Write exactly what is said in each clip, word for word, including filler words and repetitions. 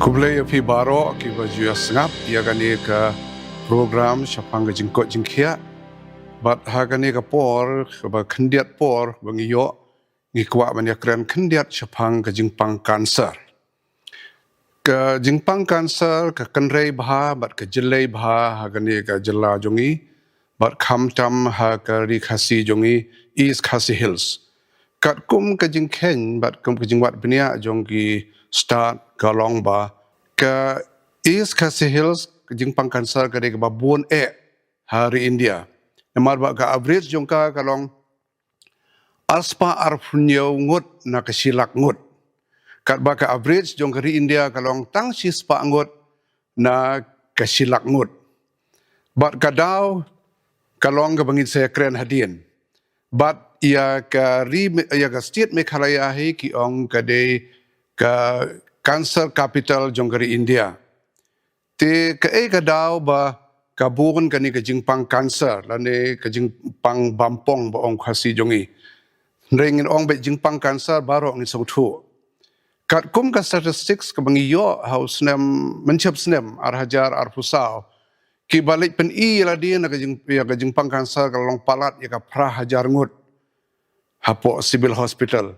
Khublei ïa phi baroh kiba ju ïa sngap ïa kane ka program shaphang ka jingkoit jingkhiah. Bad ha kane ka por, kaba khyndiat por ba ngi ïoh, ngi kwah ban ïa kren khyndiat shaphang ka jingpang cancer. Ka jingpang cancer ka kynrei bha bad ka jyllei bha ha kane ka jylla jong ngi, bad khamtam ha ka ri Khasi jong ngi, East Khasi Hills. Katkum ka jingkheiñ bad kum ka jingwad bniah jong ki stad ka long ba ka East Khasi Hills ka jingpang cancer ka dei kaba bun eh ha ri India. Namar ba ka average jong ka ka long arspah arphew hynñiew ngut na ka shi lak ngut. Katba ka average jong ka ri India ka long tang shispah ngut na ka shi lak ngut. Bad ka daw ka long kaba ngin sa ïa kren hadien. Bad ïa ka ri, ïa ka state Meghalaya hi ki ong ka dei ka cancer capital jong ka ri India. Te kaei ka daw ba ka bun kane ka jingpang cancer lane ka jingpang bampong ba ong Khasi jong ngi? Hynrei ngin ong ba jingpang cancer baroh ngin sngewthuh. Katkum ka statistics kaba ngi ïoh ha u snem, mynshep snem ar hajar arphew saw, kiba leit pyni ïa lade na ka jing, ïa ka jingpang cancer ka long palat ïa ka phra hajar ngut hapoh Civil Hospital.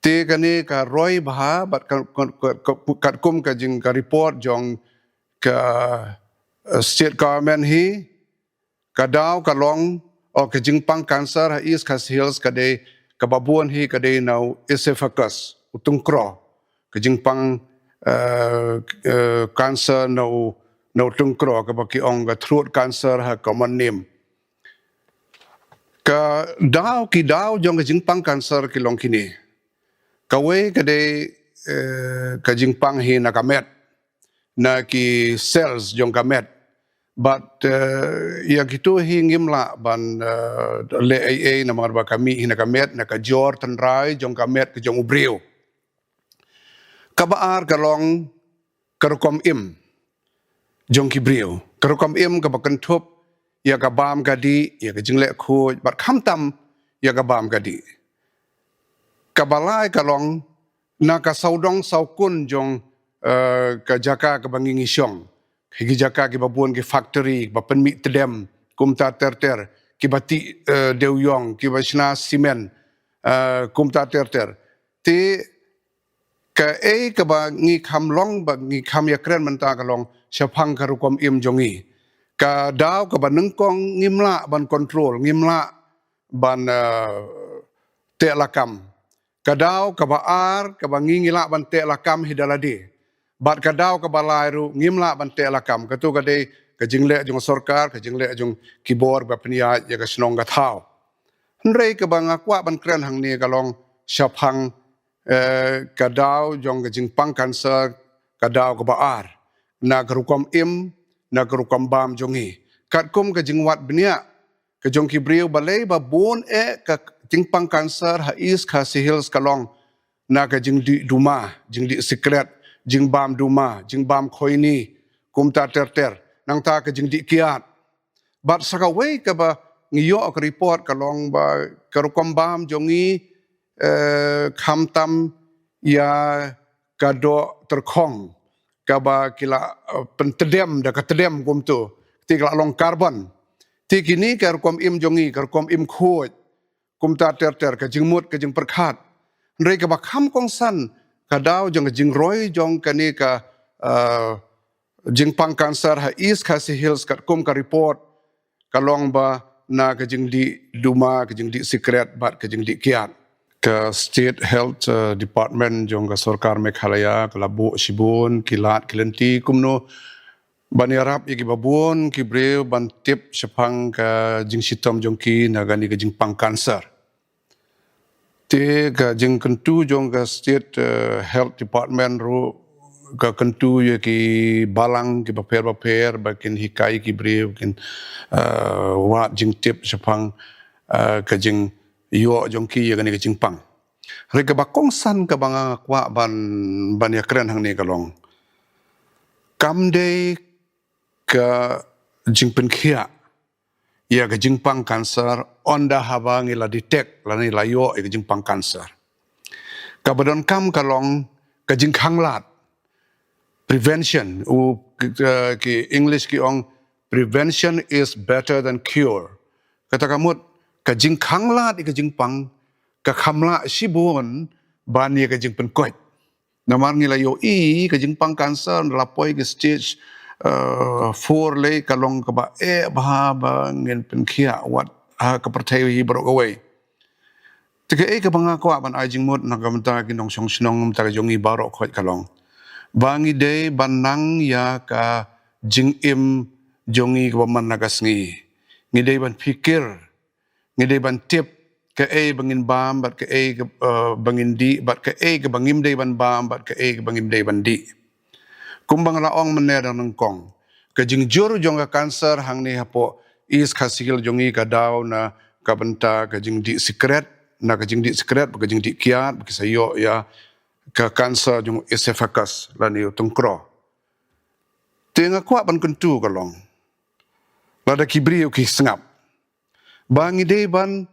Te kane ka roi bha bad ka, ka, ka, ka, katkum ka jing ka report jong ka, eh, state government hi, ka daw ka long, o ka jingpang cancer ha East Khasi Hills ka dei kaba bun hi ka dei na u esophagus, u tyngkro, ka jingpang, eh, eh, cancer na u, na u tyngkro kaba ki ong ka throat cancer ha common name. Ka daw, ki daw jong ka jingpang cancer ki long kine. Kawei ka dei, eh, ka jingpang hi na ka met, na ki cells jong ka met. Bad, eh, ïa kitu hi ngim lah ban, eh, leh ei ei namar ba ka mih hi na ka met, na ka jor tynrai jong ka met ka jong u briew. Kaba ar ka long ka rukom im jong ki briew. Ka rukom im kaba kynthup ïa ka bam ka dih, ïa ka jingleh khuid, bad khamtam ïa ka bam ka dih. Kaba lai ka long na ka sawdong sawkun jong, eh, ka jaka kaba ngi ngi shong. Ki jaka kiba bun ki factory, kiba pynmih tdem, kumta ter ter, kiba tih, eh, dewiong, kiba shna simen, eh, kumta ter ter. Te kaei kaba ngi kham long, ba ngi kham ïa kren mynta ka long shaphang ka rukom im jong ngi. Ka daw kaba nyngkong ngim lah ban control, ngim lah ban, eh, teh lakam. Ka daw kaba ar, kaba ngi ngi lah ban teh lakam hi da lade. Bad ka daw kaba lai ruh ngim lah ban teh lakam. Katu ka dei ka jingleh jong sorkar, ka jingleh jong ki bor ba pynïaid ïa ka shnong ka thaw. Hynrei kaba nga kwah ban kren hangne ka long shaphang, eh, ka daw jong ka jingpang cancer, ka daw kaba ar, na ka rukom im, na ka rukom bam jong ngi. Katkum ka jingwad bniah ka jong ki briew, balei ba bun eh ka jingpang cancer ha East Khasi Hills ka long na ka jingdih duma, jingdih sikret, jingbam duma, jingbam khoini, kumta ter ter. Nangta ka jingdih kiad. Bad sa kawei kaba ngi ïoh ka report ka long ba ka rukom bam jong ngi, eh, khamtam ïa ka doh tyrkhong kaba ki la, eh, pyntdem da ka tdem kumtu. Te ka la long carbon. Te kine ka rukom im jong ngi, ka rukom im khuid, kumta ter ter, ka jingmut, ka jingpyrkhat. Hynrei kaba kham kongsan, ka daw jong ka jingroi jong kane ka, eh, jingpang cancer ha East Khasi Hills katkum ka report ka long ba na ka jingdih duma, ka jingdih sikret bad ka jingdih kiad. Ka State Health, eh, Department jong ka sorkar Meghalaya ka la buh shibun ki lad ki lynti kumno ban ïarap ïa kiba bun ki briew ban tip shaphang ka jingshitom jong ki na kane ka jingpang cancer. Te ka jingkyntu jong ka State, eh, Health Department ruh ka kyntu ïa ki balang kiba pher ba pher ba kin hikai ki briew, kin, eh, wad jingtip shaphang, eh, ka jingïoh jong ki ïa kane ka jingpang. Hynrei kaba kongsan kaba nga kwah ban, ban ïa kren hangne ka long, kam dei ka jingpynkhiah ïa ka jingpang cancer ynda haba ngi la detect lane la ïoh ïa ka jingpang cancer. Kaba donkam ka long ka jingkhang lad. prevention, u ki, ki English ki ong, "Prevention is better than cure." Kata ka mut, ka jingkhanglad ïa ka jingpang ka kham lah shibun ban ïa ka jingpynkoit. Namar ngi la ïohi ka jingpang cancer la poi ki stage uh, four lei, ka long kaba eh bha ba ngin pynkhiah wat ha ka pyrthei hi baroh kawei. Te kaei kaba nga kwah ban ai jingmut na ka bynta ki nongshong shnong, bynta ka jong ngi baroh khoit ka long ba ngi dei ban nang ïa ka jingim jong ngi kaba man la ka sngi. Ngi dei ban phikir, ngi dei ban tip kaei ba ngin bam bad kaei ka, eh, ba ngin dih, bad kaei kaba ngim dei ban bam bad kaei kaba ngim dei ban dih. Kumba nga la ong mynne da nyngkong, ka jingjur jong ka cancer hangne hapoh East Khasi Hills jong ngi ka daw na ka bynta ka jingdih sikret, na ka jingdih sikret bad ka jingdih kiad, ba ki sa ïoh ïa ka cancer jong esophagus lane u tyngkro. Te nga kwah ban kyntu ka long, lada ki briew ki sngap, ba ngi dei ban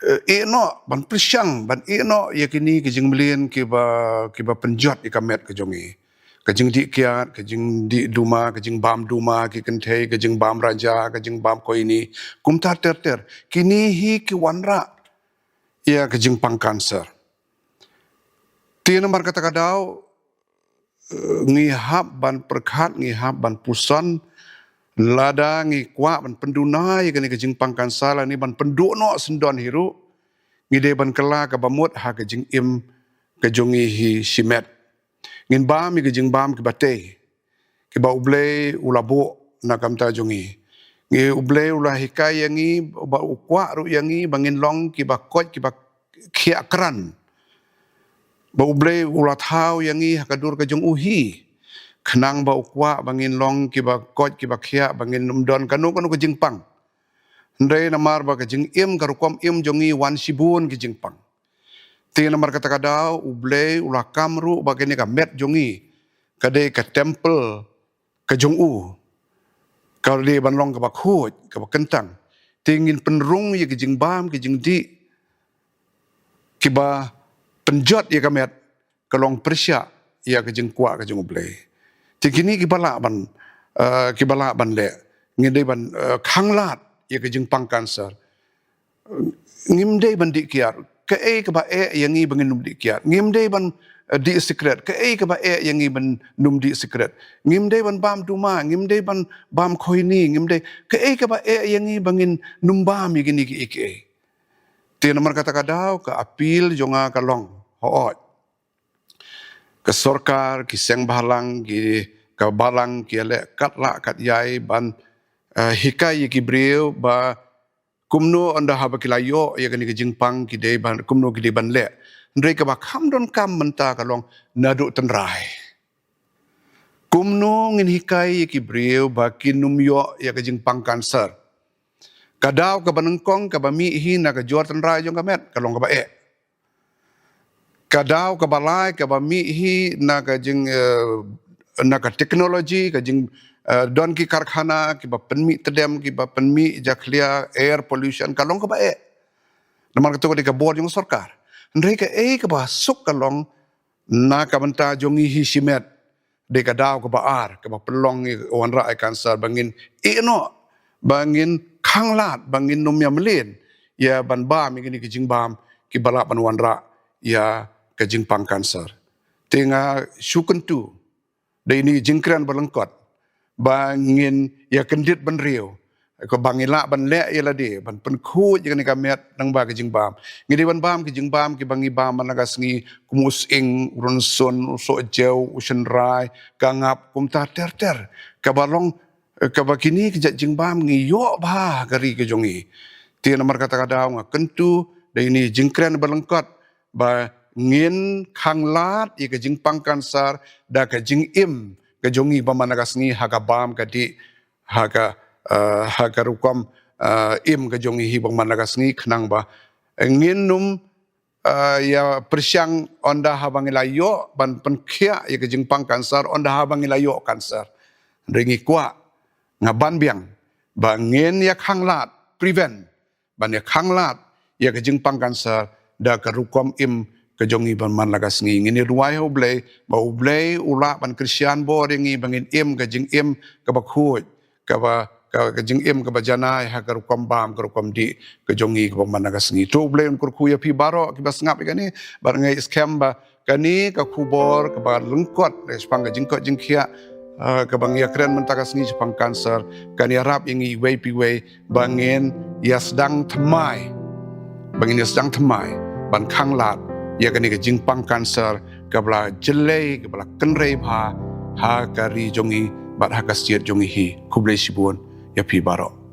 eh, ïeh noh, ban pyrshang ban ïeh noh ïa kine ki jingmlien kiba, kiba pynjot ïa ka met ka jong ngi. Ka jingdih kiad, ka jingdih duma, ka jingbam duma ki kynthei, ka jingbam raja, ka jingbam koini, kumta ter ter. Kine hi ki wanrah ïa ka jingpang cancer. Te namar kata ka daw, eh, ngi hap ban pyrkhat, ngi hap ban puson, lada ngi kwah ban pynduna ïa kane ka jingpang cancer lane ban pynduh noh syndon hi ruh, ngi dei ban kylla kaba mut ha ka jingim ka jong ngi hi shimet. Ngin bam ïa ka jingbam kiba tei, kiba U Blei u la buh na ka bynta jong ngi. Ngi, U Blei u la hikai ïa ngi, ba u kwah ruh ïa ngi ba ngin long kiba koit, kiba khiah krat. Ba U Blei u la thaw ïa ngi ha ka dur ka jong u hi, khnang ba u kwah ba ngin long kiba koit, kiba khiah, ba ngin ym don kano kano ka jingpang. Hynrei namar ba ka jingim, ka rukom im jong ngi wan shibun ki jingpang, te namar kata ka daw U Blei u la kam ruh ba kane ka met jong ngi ka dei ka temple ka jong u, ka dei ban long kaba khuid, kaba kyntang. Te ngin pynrung ïa ka jingbam, ka jingdih kiba pynjot ïa ka met, ka long pyrshah ïa ka jingkwah ka jong U Blei. Te kine kiba lah ban, eh, kiba lah ban leh, ngin dei ban, eh, khanglad ïa ka jingpang cancer. Ngim dei ban dih kiad. Kaei kaba eh ïa ngi ba ngin ym dih kiad? Ngim dei ban, eh, dih sikret. Kaei kaba eh ïa ngi ban ym dih sikret? Ngim dei ban bam duma, ngim dei ban bam koini, ngim dei. Kaei kaba eh ïa ngi ba ngin ym bam ïa kine kiei kiei? Te namar kata ka daw ka appeal jong nga ka long, hooid, ka sorkar, ki seng bhalang, ki, ka balang ki ïaleh katba lah katba ïai ban, eh, hikai ïa ki briew ba kumno ynda haba ki la ïoh ïa kane ka jingpang ki dei ban, kumno ki dei ban leh. Hynrei kaba kham donkam mynta ka long naduh tynrai. Kumno ngin hikai ïa ki briew ba kin ym ïoh ïa ka jingpang cancer? Ka daw kaba nyngkong kaba mih hi na ka jor tynrai jong ka met, ka long kaba eh. Ka daw kaba lai kaba mih hi na ka jing, eh, na ka technology, ka jing, eh, don ki karkhana kiba pynmih tdem, kiba pynmih jakhlia, air pollution, ka long kaba eh. Namar kata ka dei ka bor jong sorkar. Hynrei kaei kaba suk ka long na ka bynta jong ngi hi shimet, dei ka daw kaba ar kaba pynlong ïa ka wanrah ïa ka cancer, ba ngin ïeh noh, ba ngin khanglad, ba ngin ym ïa mlien ïa ban bam ïa kine ki jingbam kiba lah ban wanrah ïa ka jingpang cancer. Te nga shu kyntu da ine i jingkren ba lyngkot ba ngin ïa kyndit bynriew, kaba ngin lah ban leh ïa lade ban pynkhuid ïa kane ka met lyngba ka jingbam. Ngi dei ban bam ki jingbam kiba ngi bam man la ka sngi, kum u sying, u rynsun, u sohjew, u shynrai, ka ngap, kumta ter ter. Kaba long, kaba kine ki jait jingbam ngi ïoh bha ha ka ri ka jong ngi. Te namar kata ka daw nga kyntu da ine i jingkren ba lyngkot ba ngin khanglad ïa ka jingpang cancer da ka jingim ka jong ngi ba man la ka sngi, ha ka bam ka dih, ha ka, eh, ha ka rukom, eh, im ka jong ngi hi ba man la ka sngi, khnang ba ngin ym, eh, ïa pyrshang ynda haba ngi la ïoh ban pynkhiah ïa ka jingpang cancer, ynda haba ngi la ïoh cancer. Hynrei ngi kwah, nga ban biang ba ngin ïa khanglad, prevent, ban ïa khanglad ïa ka jingpang cancer da ka rukom im ka jong ngi ban man la ka sngi. Ngin ïa duwai ha U Blei ba U Blei u lah ban kyrshan bor ïa ngi ba ngin im ka jingim kaba khuid, kaba, ka, ka jingim kaba janai ha ka rukom bam, ka rukom dih ka jong ngi kaba man la ka sngi. To U Blei un kyrkhu ïa phi baroh kiba sngap ïa kane, bad nga ngeit skhem ba kane ka khubor kaba lyngkot shaphang ka jingkoit jingkhiah, ah, kaba ngi ïa kren mynta ka sngi shaphang cancer, kan ïarap ïa ngi iwei pa iwei ba ngin ïa sdang thymmai, ba ngin ïa sdang thymmai ban khanglad ïa kane ka jingpang cancer kaba la jlei, kaba la kynrei bha ha ka ri jong ngi bad ha ka state jong ngi hi. Khublei shibun ïa phi baroh.